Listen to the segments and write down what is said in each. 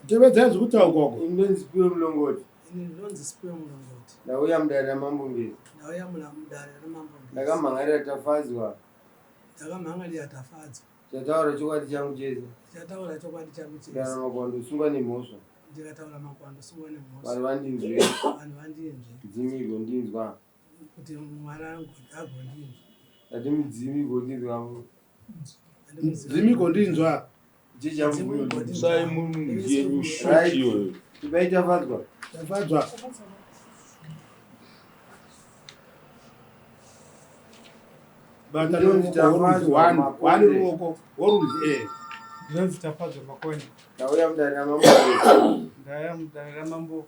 Tevedzai zviri kutaurwa uko. Ini ndonzi Sipiwe Mulongoti. Ini ndinonzi Sipiwe Mulongoti. Ndauya mudare raMambo Ngezi. Ndauya mudare raMambo Ngezi. Ndakamhan'arira Tafadzwa. Ndakamhan'arira Tafadzwa. Ndichataura chokwadi changu chese. Ndichataura chokwadi changu chese. Ndikataura makuhwa ndosungwa nemhosva. Ndikataura makuhwa ndosungwa nemhosva. Vanhu vandinzwe. Vanhu vandinzwe. Midzimu igondinzwa. Kuti Mwari agondinzwa. Ndati midzimu igondinzwa. Midzimu igondinzwa. Sai munhu short iyoyo. Ipai Tafadzwa. Tafadzwa. Bata Ndinonzi ruoko Tafadzwa one, Makonde. one ruoko worudyi eh. Ndinonzi Tafadzwa Makonde. Ndauya mudare ramambo Ngezi. Ndauya mudare ramambo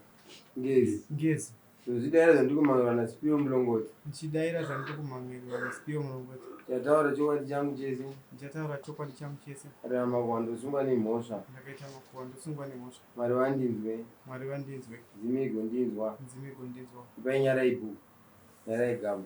Ngezi. Ngezi. Ndozvidaira zvandiri kumhan'ara naSipiwe Mulongoti. Ndichidaira zvandiri kumhan'arirwa naSipiwe Mulongoti. Ndichataura chokwadi changu chese. Ndichataura chokwadi changu chese. Ndakaita makuhwa ndosungwa nemhosva. Ndakaita makuhwa ndosungwa nemhosva. Mwari vandinzwe. Mwari vandinzwe. Midzimu igondinzwa. Midzimu igondinzwa. Ipai Nyarai bhuku. Nyarai Gama.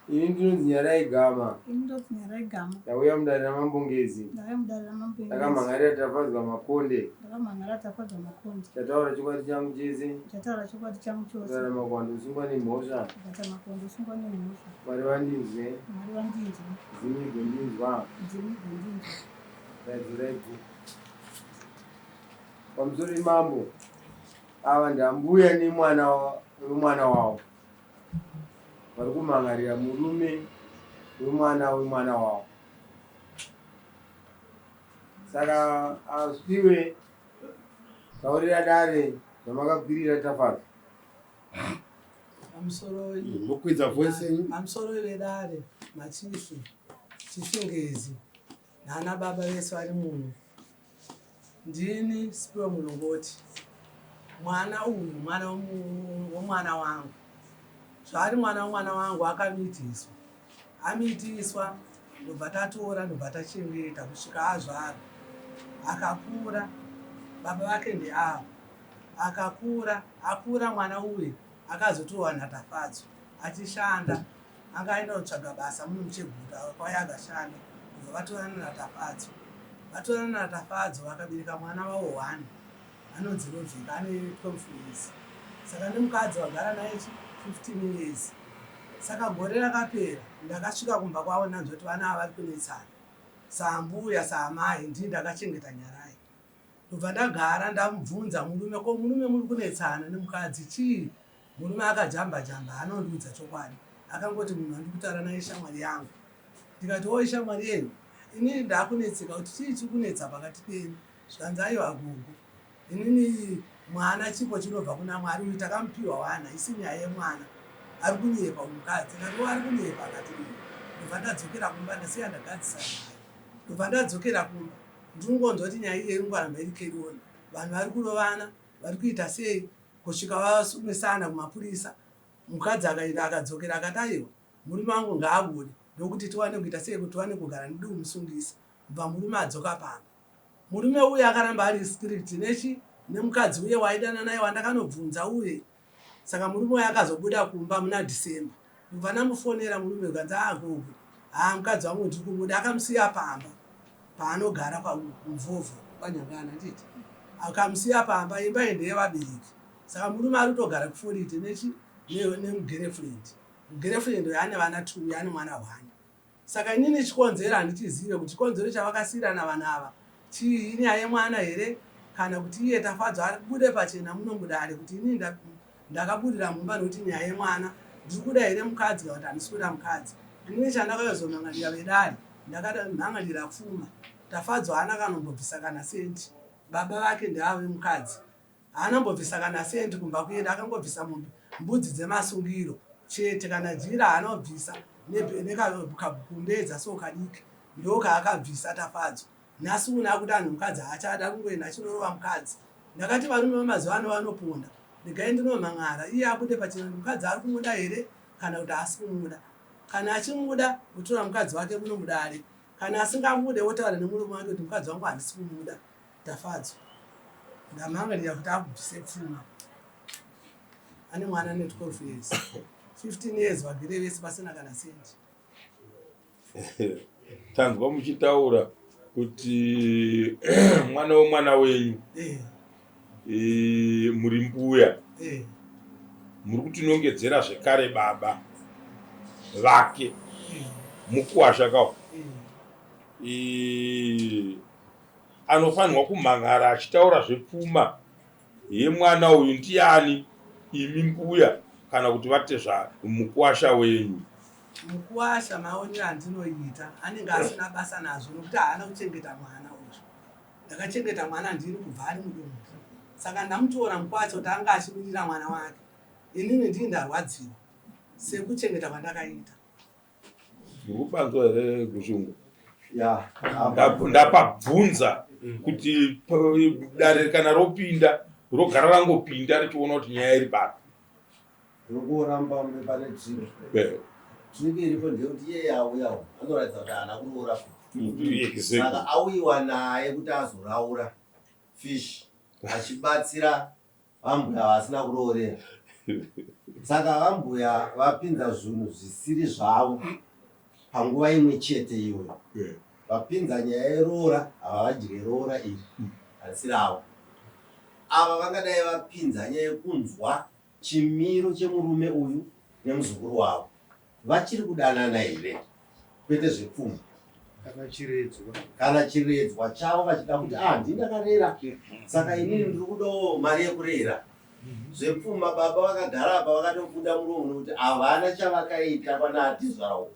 Ini ndinonzi Nyarai Gama. Ini ndonzi Nyarai Gama. Ndauya mudare raMambo Ngezi. Ndauya mudare raMambo Ngezi. Ndakamhan'arira Tafadzwa Makonde. Ndakamhan'ara Tafadzwa Makonde. Ndichataura chokwadi changu chese. Ndichataura chokwadi changu chose. Ndakaita makuhwa ndosungwa nemhosva. Ndakaita makuhwa ndosungwa nemhosva. Mwari vandinzwe. Mwari vandinzwe. Midzimu igondinzwa. Midzimu igondinzwa. Raidzirai bhuku. Pamusoro mambo. Ava ndambuya nemwana wemwana wavo. Vari kumhan'arira murume wemwana wemwana wavo. Saka Asipiwe taurira dare zvamakakwirira Tafadzwa. Pamusoro Mokwidza voice yenyu. Pamusoro vedare machifu Chief Ngezi nana baba vese vari muno. Ndini Sipiwe Mulongoti. Mwana uyu mwana womwana wangu. Zvaari mwana womwana wangu akamitiswa. Amitiswa ndobva tatora ndobva tachengeta kusvika azvara. Akakura baba vake ndeavo. Akakura akura mwana uyu akazotorwa naTafadzwa achishanda anga aenda kutsvaga basa muno muCheguta kwaiye akashanda ndobva vatorana naTafadzwa. Vatorana naTafadzwa vakabereka mwana wavo one anonzi Rodrick ane 12 years. Saka nemukadzi vagara naye 15 years. Saka gore rakapera ndakasvika kumba kwavo ndanzwa kuti vana ava vari kunetsana. Saambuya saamai ndini ndakachengeta Nyarai. Ndobva ndagara ndamubvunza murume ko murume muri kunetsana nemukadzi chii? Murume akajamba jamba anondiudza chokwadi. Akangoti munhu wandiri kutaura naye ishamwari yangu. Ndikati wo ishamwari yenyu? Inini ndakunetseka kuti chii chiri kunetsa pakati penyu? Zvikanzi aiwa gogo inini mwana chipo chinobva kuna Mwari uyu takamupiwa wana isi nyaya yemwana ari kunyepa mukadzi. Ndikati wo ari kunyepa akati ii. Ndobva ndadzokera kumba ndasiya ndagadzisa naye. Ndobva ndadzokera kumba ndiri kungonzwa kuti nyaya iye iri kungoramba iri carry on. Vanhu vari kurovana vari kuita sei kusvika vasumisana kumapurisa. Mukadzi akaenda akadzokera akati aiwa murume wangu ngaabude ndokuti tiwane kuita sei kuti tiwane kugara ndidi kumusungisa. Kubva murume adzoka pamba. Murume uye akaramba ari strict nechi nemukadzi uye waidana naye wandakanobvunza uye. Saka murume uye akazobuda kumba muna December. Ndobva ndamufonera murume ukanzi ah gogo haa mukadzi wangu ndiri kumuda akamusiya pamba paanogara kwaMvovo kwaNyangana nditi akamusiya pamba imba iyi ndeyevabereki. Saka murume ari kutogara kuforite nechi nemugirlfriend. Mugirlfriend uyo ane vana 2 uyo ane mwana 1. Saka inini chikonzero handichizive kuti chikonzero chavakasiirana vana ava chii inyaya yemwana here kana kuti iye Tafadzwa abude pachena muno mudare kuti inini ndakaburira mumba nekuti nyaya yemwana ndiri kuda here mukadzi kana kuti handisi kuda mukadzi. Inini chandakayozomhan'arira vedare ndakamhan'arira pfuma. Tafadzwa haana kanombobvisa kana sendi. Baba vake ndeavo vemukadzi. Haana kumbobvisa kana sendi kumba kuenda akangobvisa mombe mbudzi dzemasungiro chete kana jira haana kubvisa nekagumbedza so kadiki ndokaakabvisa Tafadzwa. Nhasi uno akuti anhu mukadzi haachada kungoenda achinorova mukadzi. Ndakati varume vemazuva ano vanoponda regai ndinomhan'ara iye abude pachena kuti mukadzi ari kumuda here kana kuti haasi kumuda. Kana achimuda otora mukadzi wake muno mudare kana asingamude otaura nemurume wake kuti mukadzi wangu handisi kumuda. Tafadzwa ndamhan'arira kuti akubvise pfuma ane mwana ane 12 years 15 years vagere vese pasina kana sendi. Tanzwa muchitaura. Kuti mwana wemwana wenyu e, muri mbuya muri kutinongedzera zvekare baba vake mukuwasha kawo e, anofanirwa kumhan'ara achitaura zvepfuma yemwana uyu ndiani imi mbuya kana kuti vatezva mukuwasha wenyu? Mukuwasha maonero andinoita anenge asina basa nazvo nokuti haana kuchengeta mwana uyu. Ndakachengeta mwana ndiri kubva ari mudumbu, saka ndamutora mukuwasha kuti anga achimirira mwana wake. Inini ndii ndarwadziwa sekuchengeta kwandakaita. Muri kubanzwa here Gushungu? Ndapabvunza kuti dare kana ropinda rogara rangopinda richiona kuti nyaya iri papi. Rokuramba mbe pane trick. Trick iripo ndeyekuti iye auya uyu anoratidza kuti haana kuroora futi. Saka auyiwa naye kuti azoraura fish achibatsira vambuya vasina kuroorera. Saka vambuya vapinza zvinhu zvisiri zvavo panguva imwe chete iyoyo. Vapinza nyaya yeroora, havadye roora iri, harisi ravo. Ava vangadai vapinza nyaya yekunzwa chimiro chemurume uyu nemuzukuru wavo. Vachiri kudanana here? Kwete zvepfuma. Kana chiredzwa. Kana chiredzwa chavo vachida kuti ah ndini ndakarera saka inini ndiri kudawo mari yekurera. Zvepfuma baba vakagara apa vakatobuda muromo nekuti havana chavakaita kwana atizvara uko.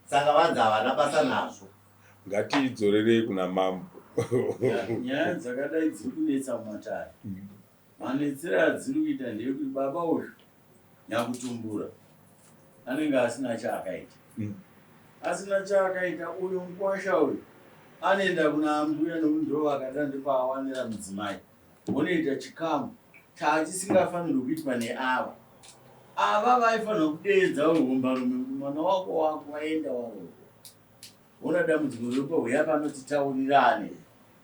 Saka vanzi havana basa nazvo. Ngatiidzorerei kuna mambo. Nyaya dzakadai dziri kunetsa mumatare. Manetsere adziri kuita ndeyekuti baba uyu nyakutumbura anenge asina chaakaita. Asina chaakaita uyu mukwasha uyu anoenda kuna ambuya nokuti ndo vakada ndopaawanira mudzimai. Vonoita chikamu chaachisingafanirwi kuitwa neava. Ava vaifanirwa kudeedza uyu hombarume kuti mwana wako wako waenda waroorwa. Hona dambudziko riripo huya pano titaurirane.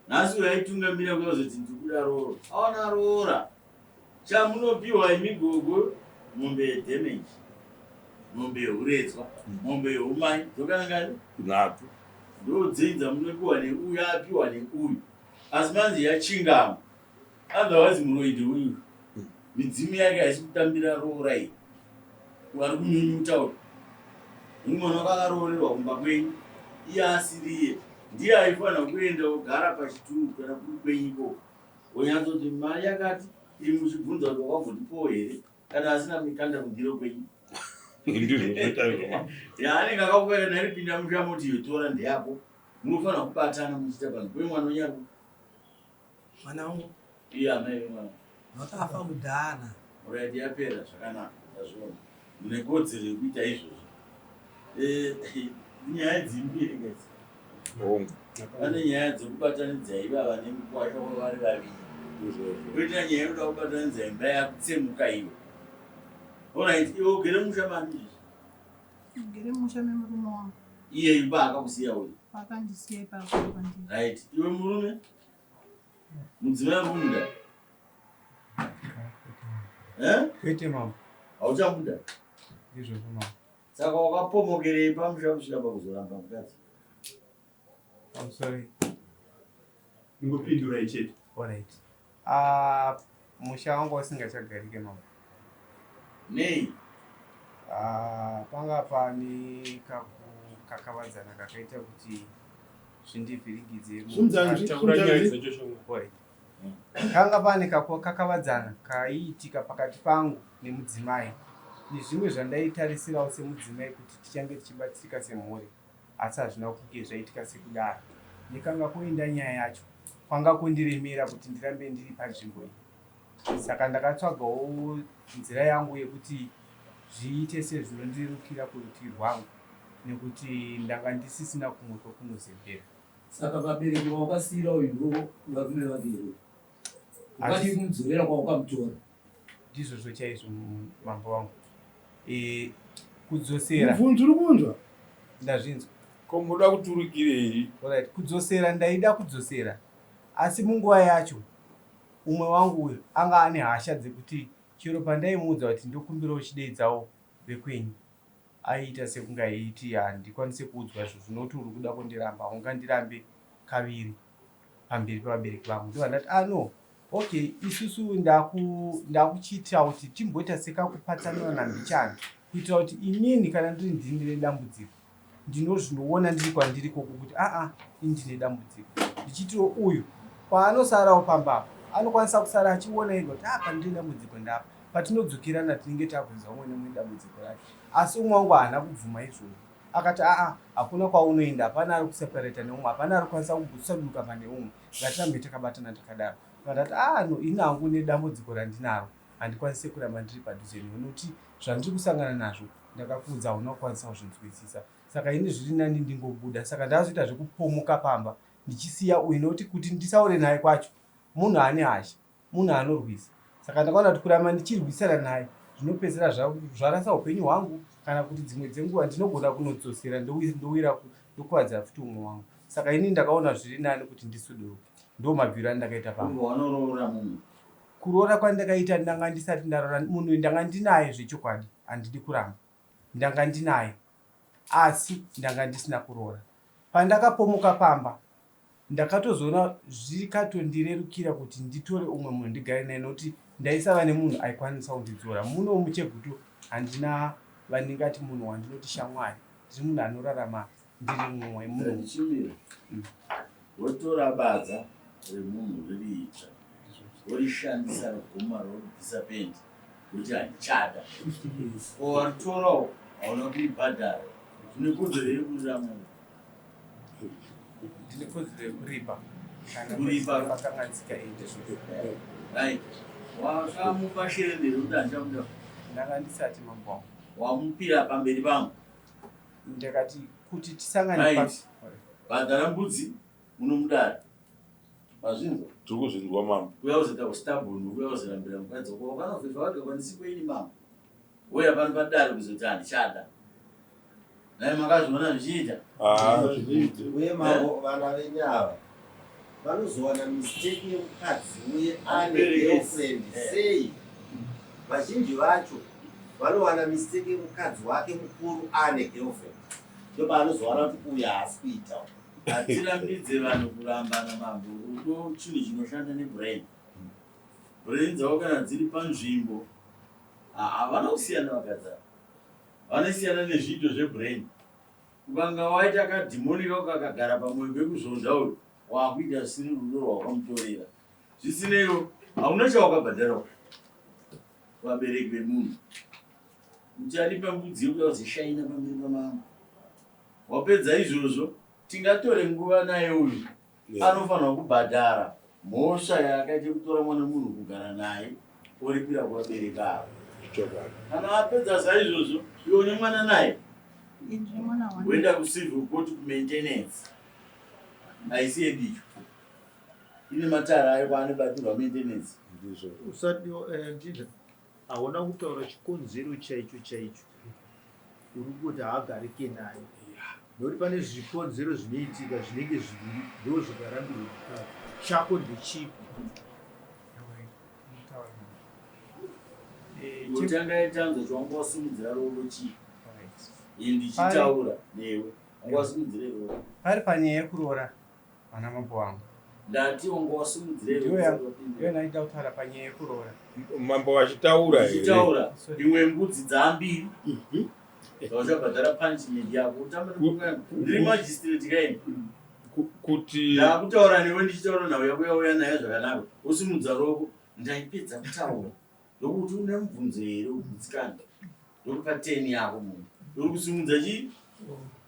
Nhasi uyu aitungamira kuya kuzoti ndiri kuda roora. Awana roora. Chamunopiwa imi gogo mombe yedamage, mombe yehuredzwa, mombe yehumai dzokana ngani? Nhatu. Ndodzei dzamunopiwa neuyu apiwa neuyu. Asi manzi yachingama. Otherwise muroyi ndeuyu. Midzimu yake haisi kutambira roora iyi. Vari kunyunyuta uyu. Uyu mwana wako akaroorerwa kumba kwenyu. Iye asiriye. Ndiye aifanira kuenda ogara pachituru kana kuri kwenyu ikoko. Wonyatsoti mari yakati imi muchibvunza kuti wakambondipowo here kana asina mikanda kundiro kwenyu. Ndizvo zvinoita izvo mambo. Ya anenge akakupa kana iri pinda musha moti iyo tora ndeyako. Munofanira kubatana muchiita panhu kwemwana unyarwo. Mwana wangu. Iye amai vemwana. Vakafa kudhara. Alright yapera zvakanaka ndazviona. Mune kodzero yekuita izvozvo. Eh, nyaya dzimbiri guys. Hongu. Pane nyaya dzekubatanidza ivava nemukwasha wavari vaviri. Ndizvozvo. Koita nyaya yekuda kubatanidza imba yakutsemuka iwe. Alright, iwe ugere musha mani izvi. Ndigere musha memurume wangu. Iye imba akakusiya uyu. Paakandisiya ipapo pandiri. Right, iwe murume mudzimai ari kumuda Eh? Kwete mambo. Hauchamuda? Ndizvozvo mambo. Saka wakapomokerei pamusha kusvika pakuzoramba mukadzi? I'm sorry. Ingopindurai chete. Alright. Ah, musha wangu usingachagarike mambo. Nei? Ah, panga pane kakukakavadzana kakaita kuti zvindivhiringidze. Sumdzanzvi, Taura nyaya sumdzanzvi. dzacho shoma. Alright. Kanga pane kakavadzana kaiitika pakati pangu nemudzimai nezvimwe zvandaitarisirawo semudzimai kuti tichange tichibatsirika semhuri asi hazvina kunge zvaitika sekudaro. Nekanga koenda nyaya yacho kwanga kondiremera kuti ndirambe ndiri panzvimbo iyi saka ndakatsvagawo nzira yangu yekuti zviite sezvinondirukira kurutivi rwangu nekuti ndanga ndisisina kumwe kwekunozembera. Saka vabereki vawakasiira uyu ndo varume vake here? Ukadii kumudzorera kwawakamutora? Ndizvozvo chaizvo mambo wangu. E, kudzosera. Mubvunzo uri kunzwa? Ndazvinzwa. Ko munoda kuturikirei? Alright, kudzosera ndaida kudzosera asi munguva yacho umwe wangu uyu anga ane hasha dzekuti chero pandaimuudza kuti ndokumbirawo chideidzawo vekwenyu aiita sekunge aiti handikwanise kuudzwa izvozvo nokuti uri kuda kundiramba haungandirambe. kaviri pamberi pevabereki vangu. Ndobva ndati ah no, okay, isusu ndakuchiitira kuti timboita sekakupatsanurana mbichana kuitira kuti inini kana ndiri ndini ndine dambudziko ndinozvinoona ndiri kwandiri koko kuti aa ini ndine dambudziko ndichitiwo uyu paanosarawo pamba apa anokwanisa kusara achiona ega kuti apa ndine dambudziko ndapa patinodzokirana tinenge takuziva umwe nemumwe dambudziko rake asi umwe wangu haana kubvuma izvozvo akati aa hakuna kwaunoenda hapana ari kuseparata neumwe hapana ari kukwanisa kusaduka pane umwe ngatirambe takabatana takadaro vandati aa no ini hangu nedambudziko randinaro handikwanise kuramba ndiri padhuze newe nokuti zvandiri kusangana nazvo ndakakuudza hauna kukwanisa kuzvinzwisisa saka ini zviri nani ndingobuda saka ndazoita zvekupomoka pamba ndichisiya uyu nokuti kuti ndisaure naye kwacho munhu ane hasha munhu anorwisa saka ndakaona kuti kuramba ndichirwisana naye zvinopedzisira zvarasa upenyu hwangu kana kuti dzimwe dzenguva ndinogona kunodzosera ndowira ndokuvadza futi umwe wangu saka ini ndakaona zviri nani kuti ndisuduruke ndo mabviro andakaita pamba wanoroora munhu Kuroora kwandakaita ndanga ndisati ndaroora munhu ndanga ndinaye zvechokwadi handidi kuramba ndanga ndinaye asi ndanga ndisina kuroora pandakapomoka pamba ndakatozoona zvikatondirerukira kuti nditore umwe munhu ndigare naye nokuti ndaisava nemunhu aikwanisa kundidzora muno muchegutu handina vandingati munhu wandinoti shamwari ndiri munhu anorarama ndiri mumwe munhu Chimira wotora badza remunhu riri itsva worishandisa roguma roribvisa pendi kuti handichada ko waritorawo hauna kuibhadhara zvine kodzero yekurira munhu ndine kodzero yekuripa kana Kuripa. pakanganisika ende right wakamupa sherende rekuti handichamuda ndanga ndisati mambo wangu wamupira pamberi pangu ndakati kuti tisangane Right. Bhadhara mbudzi munomudare. Mazvinzwa? Tiri kuzvinzwa mambo. Kuya kuzoita kustabhoni, kuya kuzorambira mukadzi wako. Wakanofefa wega kwandisi mambo. Wouya pano padare kuzoti handichada. Nhai makazviona zvichiita? Ah, zviite. Uye mambo vana venyu ava vanozowana mistake yemukadzi uye ane girlfriend sei? Vazhinji vacho vanowana mistake yemukadzi wake mukuru ane girlfriend ndopaanozowana kuti uyu haasi kuita. Hatirambidze vanhu kurambana mambo. Rudo chinhu chinoshanda nebrain. Brain dzavo kana dziri panzvimbo havana kusiyana vakadzi ava. Vanosiyana nezviito zvebrain. Ukanga waita kadhimoni kako kakagara pamwoyo pekuzvonda uyu wakuita zvisiri rudo rwawakamutorera. Zvisineiwo hauna chawakabhadharawo vabereki vemunhu. Ucharipa mbudzi yekuda kuzishaina pamberi pamambo. Wapedza izvozvo tingatore nguva naye uyu anofanirwa kubhadhara mhosva yaakaita kutora mwana munhu kugara naye oripira kuvabereki ava. Kana apedza saizvozvo iwe une mwana naye woenda kucivil court kumaintenance haisi yedicho ine matara ayo kwaanobatirwa maintenance. Usati eh, Hauna kutaura chikonzero chaicho chaicho uri kuti haagarike naye nokuti pane zvikonzero zvinoitika zvinenge zviviri ndo zvakarambirwa mukadzi chako ndechipi Kutanga tanzwa chawanga wasimudzira ruoko chii? Ini ndichitaura newe wanga wasimudzira ruoko. Pari panyaya yekuroora vana mambo vangu. Ndati wanga wasimudzira Ndiyo ndaida kutaura panyaya yekuroora. Mambo vachitaura here? Ndichitaura imwe mbudzi dzaambiri dzauchabhadhara punishment yako utamba ndiri magistrate kaini Kuti ndakutaura newe ndichitaura nhau yako yauya nayo zvakanaka wosimudza ruoko ndaipedza kutaura ndokuti une mubvunzo here ugutsikana ndokupa ten yako munhu ndokusimudza chii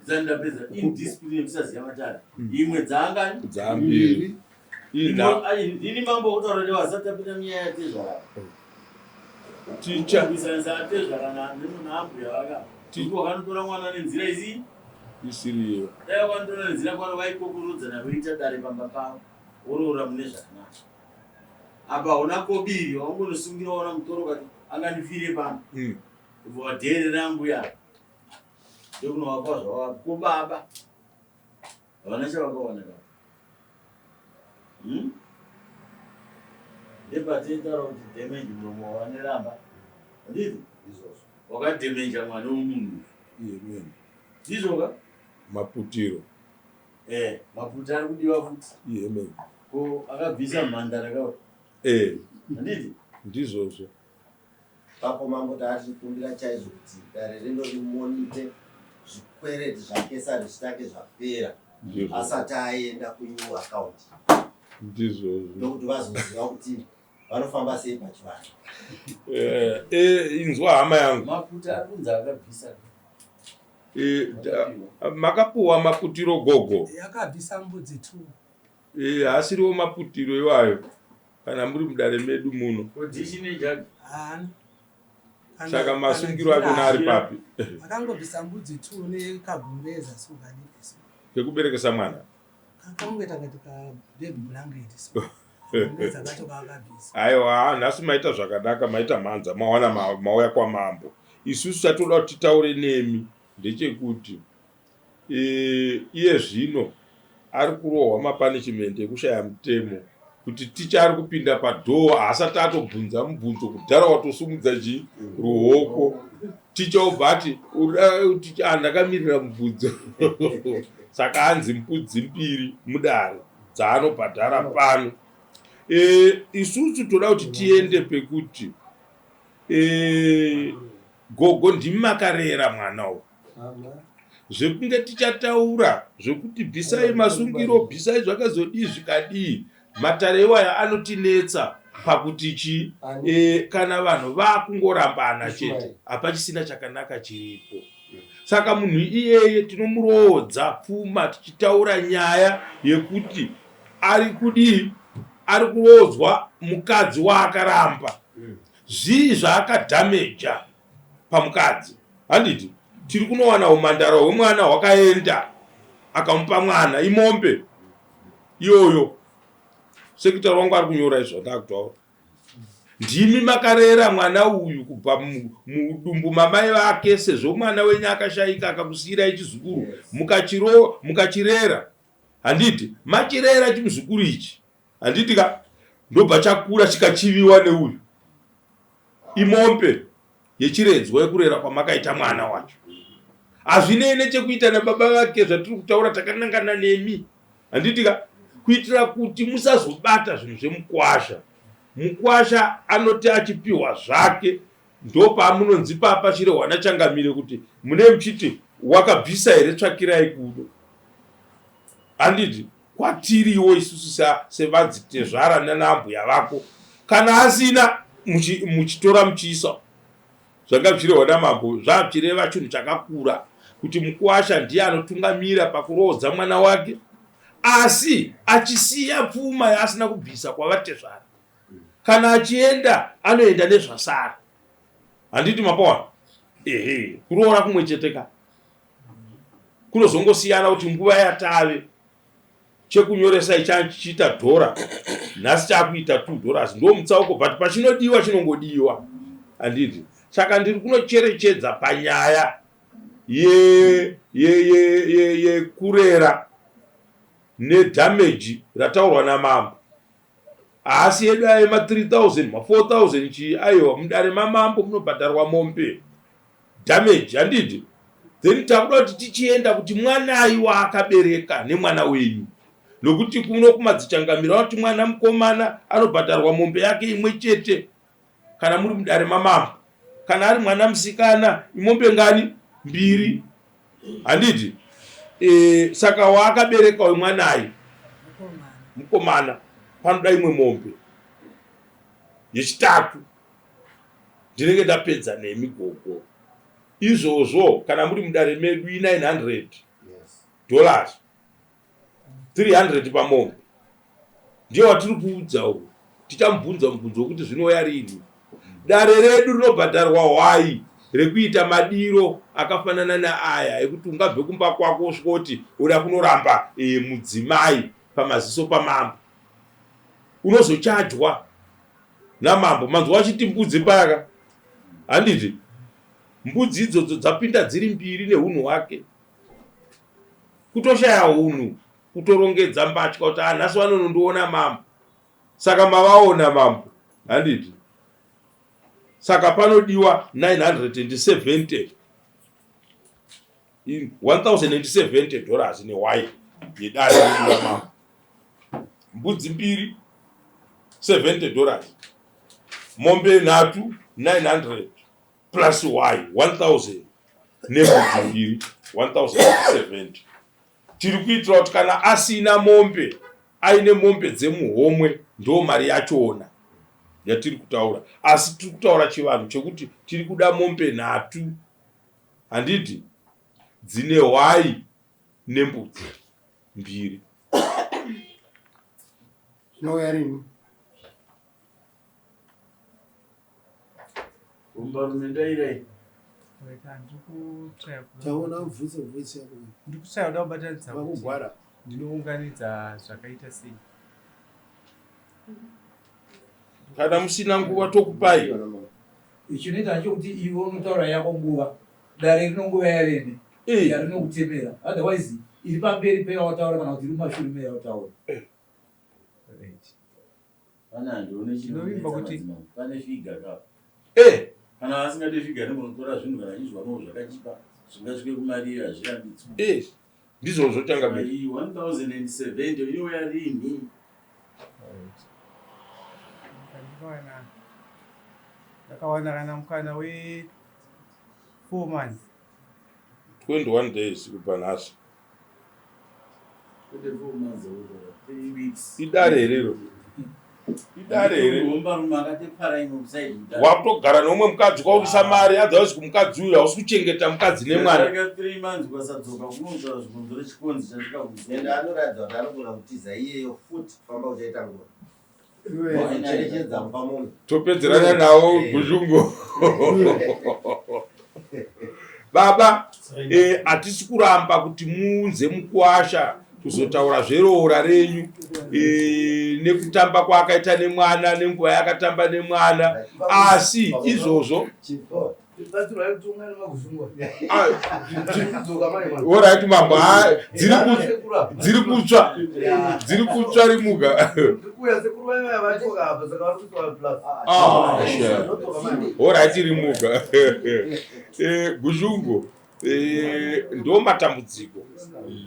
ndisati ndapedza indiscipline yekusaziva matare imwe dzaangani Dzaambiri. Ndini mambo kutaura kuti vasati tapinda munyaya yatezvara Ticha. Kusanisa atezvara nemunhu ambuya vaka wakanotora mwana nenzira isi isiriyo dai wakanotora nenzira kwaro vaikokorodzana voita dare pamba pavo woroora mune zvakanaka apa hauna kobiri waungonosungira waona mutoro kati angandifire pano mm. ubva wadheerera ambuya ndokunovapa zvavapa ko baba havana chavakawana ka hmm? ndepatetaura kuti damage muromo waneramba handiti izvozvo wakadhemeja mwana wemunhu ndizvo ka maputiro. Eh, maputi ari kudiwa futi. Amen. Ko akabvisa mhandara ka. Eh. Handiti? Ndizvozvo. Papo mambo taachikumbira chaizvo kuti dare rino rimonite zvikwereti zvaKesari zvitange zvapera Ndizvo. asati aenda kunew account Ndizvozvo. ndokuti vazoziva kuti vanofamba sei pachivanhu. Eh, eh, inzwa hama yangu. Maputi ari kunzi akabvisa. Eh, makapuwa maputiro gogo. Yakabvisa mbudzi two. Eh, haasiriwo maputiro iwayo kana muri mudare medu muno. Ko dishi nejagi? Haana. Kana- Saka masungiro kana achona ari jira. papi? Akangobvisa mbudzi two nekagumbeza so kadiki so. Kekuberekesa mwana. Kakangoita ngati ka baby blanket so. Kagumbeza kacho kaakabvisa. Aiwa, nhasi maita zvakanaka, maita mhanza, mawana mauya kwamambo. Isusu chatoda kuti titaure nemi ndechekuti e, iye zvino ari kurohwa mapunishment ekushaya mutemo kuti ticha ari kupinda padhoo haasati atobvunza mubvunzo kudhara watosumudza chii ruoko ticha obva ati ticha ah, ndakamirira mubvunzo saka anzi mbudzi mbiri mudare dzaanobhadhara pano e, isusu toda kuti tiende pekuti e, gogo ndimi makarera mwana uyu zvekunge tichataura zvekuti bvisai masungiro bvisai zvakazodii zvikadii matare iwaya anotinetsa pakuti chii e, kana vanhu vakungorambana chete hapachisina chakanaka chiripo saka munhu iyeye tinomuroodza pfuma tichitaura nyaya yekuti ari kudii ari kuroodzwa mukadzi waakaramba zvii zvaakadhameja pamukadzi handiti tiri kunowana umhandara hwemwana hwakaenda akamupa mwana imombe iyoyo sekitari wangu ari kunyora izvo zvandakutaura ndimi makarera mwana uyu kubva mudumbu mamai vake sezvo mwana wenyu akashaika akakusiyirai chizukuru mukachiro mukachirera handiti machirera chimuzukuru ichi handiti ka ndobva chakura chikachiviwa neuyu imombe yechiredzwa yekurera kwamakaita mwana wacho hazvinei nechekuita nababa vake zvatiri kutaura takanangana nemi handiti ka kuitira kuti musazobata zvinhu zvemukwasha mukwasha anoti achipiwa zvake ndopamunonzi papa chirehwa nachangamire kuti mune muchiti wakabvisa here tsvakirai kudo handiti kwatiriwo isusu sevadzitezvara nanaambuya vako kana asina muchitora muchiisa zvanga zvichirehwa namambo zvazvichireva chinhu chakakura kuti mukuwasha ndiye anotungamira pakuroodza mwana wake asi achisiya pfuma yaasina kubvisa kwavatezvara kana achienda anoenda nezvasara handiti mapawana ehe kuroora kumwe chete ka kunozongosiyana kuti nguva yatave chekunyoresa ichachiita dhora nhasi chakuita two dollars ndo mutsauko but pachinodiwa chinongodiwa handiti saka ndiri kunocherechedza panyaya yekurera ye, ye, ye nedhameji rataurwa namambo haasi edu aye ma 3000 ma 4000 chii aiwa mudare mamambo munobhadharwa mombe damage handiti then takuda kuti tichienda kuti mwanai waakabereka nemwana wenyu nokuti kuno kumadzichangamira vanoti mwana mukomana anobhadharwa mombe yake imwe chete kana muri mudare mamambo kana ari mwana musikana imombe ngani mbiri handiti e, saka waakabereka wemwanai mukomana panoda imwe mombe yechitatu ndinenge ndapedza nemi gogo izvozvo kana muri mudare medu i900 dollars 300 pamombe ndiye watiri kuudza uyu tichamubvunza mubvunzo wekuti zvinouya rini dare redu rinobhadharwa hwai rekuita madiro akafanana naaya ekuti ungabve kumba kwako usvika kuti uda kunoramba e, mudzimai pamaziso pamambo unozochajwa namambo manzwa vachiti mbudzi paka handiti mbudzi idzodzo dzapinda dziri mbiri nehunhu hwake kutoshaya hunhu kutorongedza mbatya kuti ah, nhasi vanonondiona mambo saka mavaona mambo handiti saka panodiwa 970 1070 dollars nehwai yedare redu ramambo. Mbudzi mbiri 70 dollars, mombe nhatu 900 plus y 1000 nembudzi mbiri 1070. Tiri kuitira kuti kana asina mombe aine mombe dzemuhomwe ndo mari yachona yatiri kutaura, asi tiri kutaura chivanhu chekuti tiri kuda mombe nhatu handiti dzine hwai nembudzi mbiri. Zvinouya rini? Umbarume ndairai. Taona mvuse voice yako. Ndikutsvaya kuda kubatanidza kuti Vakugwara. ndinounganidza zvakaita sei. Kana musina nguva tokupai. Chinoita ndechokuti iwe unotaura yako nguva, dare rino nguva yarene Eh. yarinokutemera, otherwise iri pamberi peyawataura kana kuti iri mumashure meyawataura. Right. Pane handione Ndinovimba chinonetsa kuti- madzimambo. Pane figa ka. Eh. Kana vasingade figa ndinotora zvinhu kana chizwa no zvakachipa zvingasvike kumari iyo hazvirambidzwi. Eh. Ndizvozvo changamire. Iyi 1070 inouya rini? Right. Ndakawana ndakawana kana mukana we 4 months. 21 days kubva nhasi. Kwete 4 months or 3 weeks. Idare here iro? Idare here? Hombarume akatepara imwe kuside kudare. Wakutogara neumwe mukadzi kwaukisa mari otherwise kumukadzi uyu hausi kuchengeta mukadzi nemwana. Yadarika 3 months ukasadzoka unotaura zvikonzero chikonzi chasvika Ende kuzoda. anoratidza kuti anogona kutiza iyeyo futi kufamba kuchaita nguva. Cherechedza kupa munhu. Topedzerana nawo guzhungu. Baba, hatisi kuramba kuti muunze mukuwasha kuzotaura zveroora renyu nekutamba kwaakaita nemwana nenguva yaakatamba nemwana, asi izvozvo Alright mambo, dziri kutsva, dziri kutsva rimuka. Alright rimuka. Guzhungu, ndo matambudziko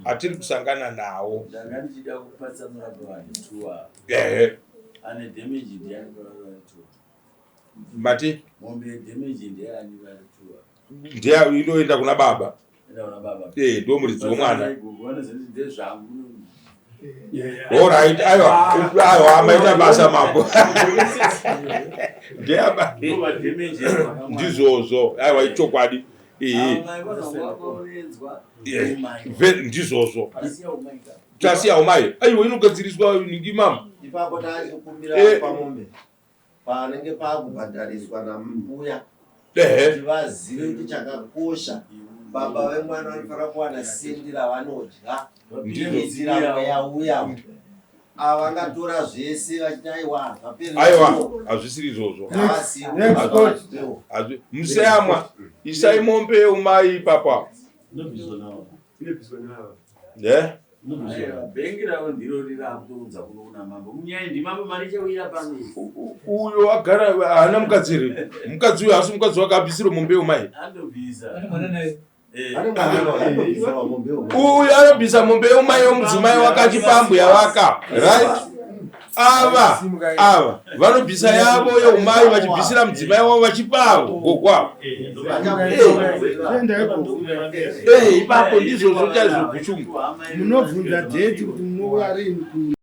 atiri kusangana nawo. Ndanga ndichida kupatsanura pavanhu tuwa. Ehe. Ane damage ndiani pavanhu tuwa? Mati? Mombe damage ndeyani vari tuwa? Ndiya inoenda kuna baba. Enda kuna baba. Ndo muridzi wemwana. Gogo vanozoti ndezvangu. Alright, aiwa, aiwa, maita basa mambo. Ndeyaba. Ndova damage. Ndizvozvo, aiwa ichokwadi. Ndizvozvo. Tasiya umai. Aiwa inogadziriswa ningi mama. Ipapo tachikumbira pamombe. Panenge pakubhadhariswa nambuya. Kuti vazive kuti chakakosha baba vemwana vanofanira kuwana sendi ravanodya kuitira mweya uya. Avangatora zvese vachiti aiwa zvapera. Aiwa hazvisiri izvozvo. Museyamwa isai mombe yeumai ipapa. Bhengi ravo ndiro rirakutounza kuno kuna mambo. Munyai ndimambo mari ichauya pano. Uyo agara haana mukadzi here? Mukadzi uyo haasi mukadzi wake abvisire mombe yeumai. Andobvisa. Ane mwana naye. Uyu anobvisa mombe yeumai yomudzimai wake achipa ambuya vaka. Right? Ava ava vanobvisa yavo yeumai vachibvisira mudzimai wavo vachipa gogo avo. Ipapo ndizvozvo chaizvo guchungu. Munobvunza date kuti munouya rini.